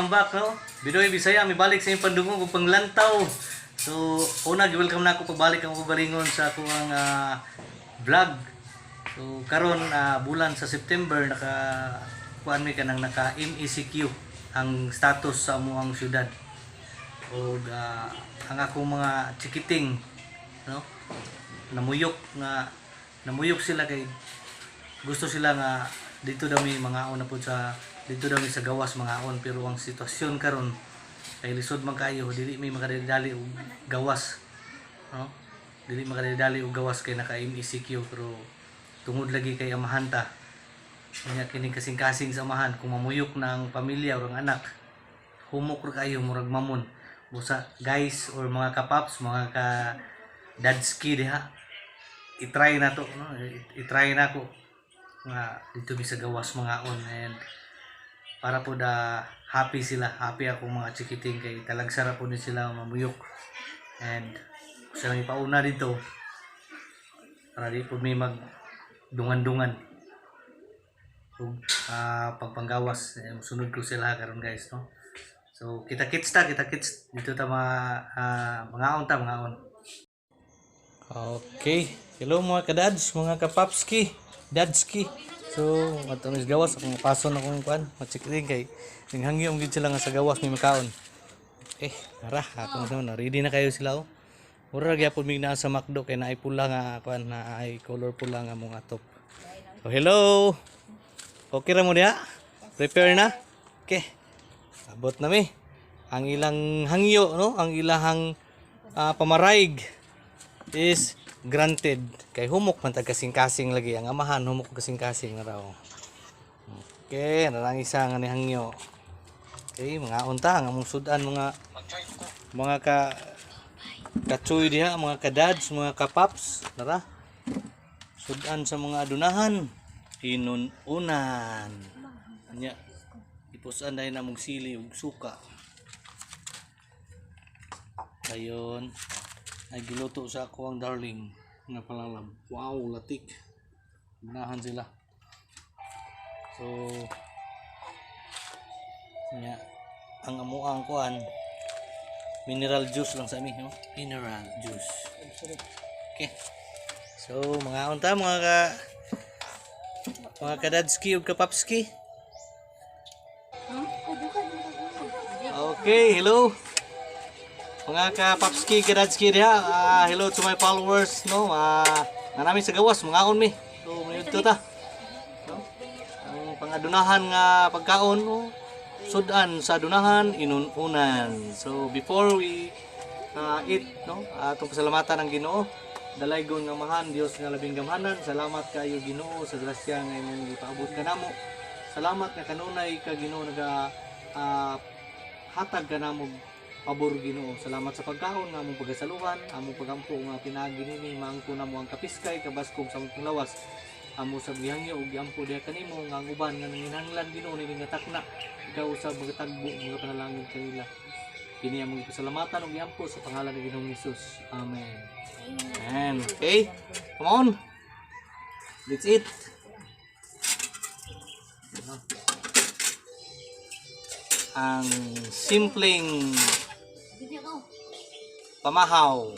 Welcome back, no? Bidoy Bisaya, mibalik sa inyong pandungog ug panglantaw. So, una, gi-welcome na ako pagbalik ang kaugalingon sa akong vlog. So, karon bulan sa September, naka kuan mi kanang naka MECQ ang status sa amuang syudad. Og ang akong mga chikiting, no? Namuyok nga namuyok sila kay gusto sila nga dito daw mi mangaon na pud sa dito daw mi sa gawas mangaon, pero ang sitwasyon karon kay lisod man kayo, dili mi makadali og gawas, no? Dili makadali og gawas kay naka MECQ, pero tungod lagi kay amahan ta nya kini, kasing-kasing sa amahan, kung mamuyok na ang pamilya o ang anak, humok ra kayo, murag mamon. Busa guys or mga kapaps, mga ka dadski diha, i-try na to, no? I-try na ko nga dito mi sa gawas mangaon and para po da happy sila, happy ako mga chikiting kay talagsa ra po ni sila mamuyok and sila ipauna dito para di po mi mag dungan-dungan ug pagpanggawas. Eh, sunod ko sila karon, guys, no? So kita kits ta, kita kits dito ta mga mangaon ta, mangaon. Okay. Hello mga kadads, mga kapapski, dadski. So, ato mis gawas akong pason akong kuan, machikiting kay ninghangyo gyud sila nga sa gawas may makaon. Okay, tara, ako na ready na kayo sila, oh. Mura gyapon mig naa sa McDo kay naay pula nga kuan, na ay color pula nga mong atop. So, hello. Okay ra mo diha? Prepare na? Okay. Abot na mi. Ang ilang hangyo, no? Ang ilahang pamaraig is granted kay humok man tag kasing-kasing lagi ang amahan, humok kasing-kasing na raw. Okay, narang isa nga ni hangyo. Okay, mga unta ang among sudan, mga ka kachuy diha, mga kadads, mga kapaps, nara sudan sa mga adunahan, inununan nya, ipusan dahil namong sili ug suka. Ayon ay giluto sa ako ang darling nga palalab. Wow, latik. Unahan sila. So, nya ang amuang kuan, mineral juice lang sa ami, no? Mineral juice. Okay. So, mga unta mga ka mga kadadski ug kapapski. Okay, hello. Mga ka-papski, kadadski diha. Hello to my followers, no? Nga namin sa gawas, mga mi. So, may ta. No? Ang pangadunahan nga pagkaon, no? Sudan sa adunahan, inununan. So, before we eat, no? Atong pasalamatan ang Ginoo. Dalaygon nga Amahan, Dios nga labing gamhanan, salamat kayo Ginoo sa grasya nga imong gipaabot kanamo. Salamat nga kanunay ka Ginoo naga hatag ka namo pabor, Ginoo. Salamat sa pagkaon nga among pagasaluhan, among pagampo nga pinaagi nini maangko namo ang kapiskay kabaskog sa among lawas. Amo sa gihangyo ug giampo diha kanimo nga ang uban nga nanginahanglan, Ginoo, nini nga takna, ikaw usab magatagbo mga panalangin kanila. Kini among gipasalamatan ug giampo sa pangalan ni Ginoong Hesus. Amen. And okay, come on. Let's eat. Ang simpleng pamahaw.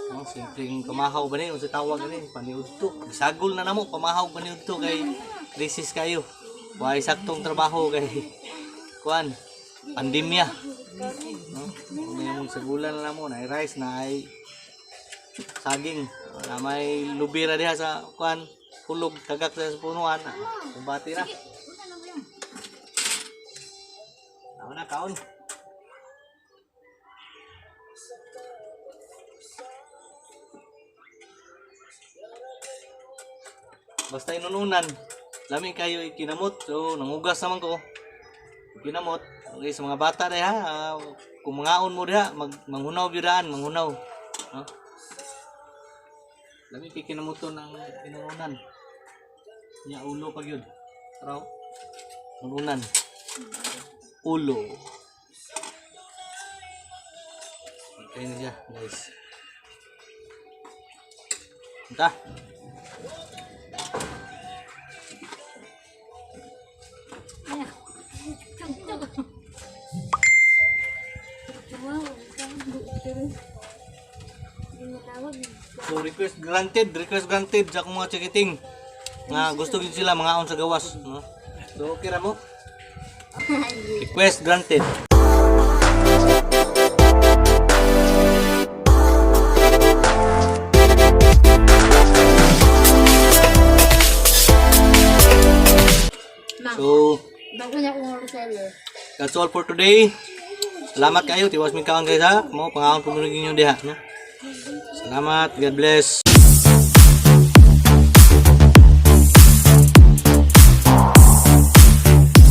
No, simpleng pamahaw ba ni? Unsa tawag ani? Paniudto. Sagol na namo pamahaw paniudto kay crisis kayo. Way saktong trabaho kay kuan, pandemya. No? May mong sagulan na namo na rice na ay saging. Na may lubira diha sa kuan, hulog tagak sa punuan. Kumbati na. Tama na kaon. Basta inununan. Lami kayo ikinamot. So, nangugas naman ko. Kinamot. Okay, sa mga bata diha, kung mangaon mo diha, manghunaw gyud, manghunaw. No? Lami kay kinamuton ang inununan. Nya ulo pa gyud. Raw. Ununan. Ulo. Okay na siya, guys. Punta. So request granted, request granted sa akong mga chikiting. Nga gusto gid sila mangaon sa gawas, no? So okay ra mo? Request granted. Ma, So, bago na akong reseller. that's all for today. Salamat kayo. Tiwas mi kaon guys ha. Mo pangaon po ninyo diha, no? Salamat. God bless.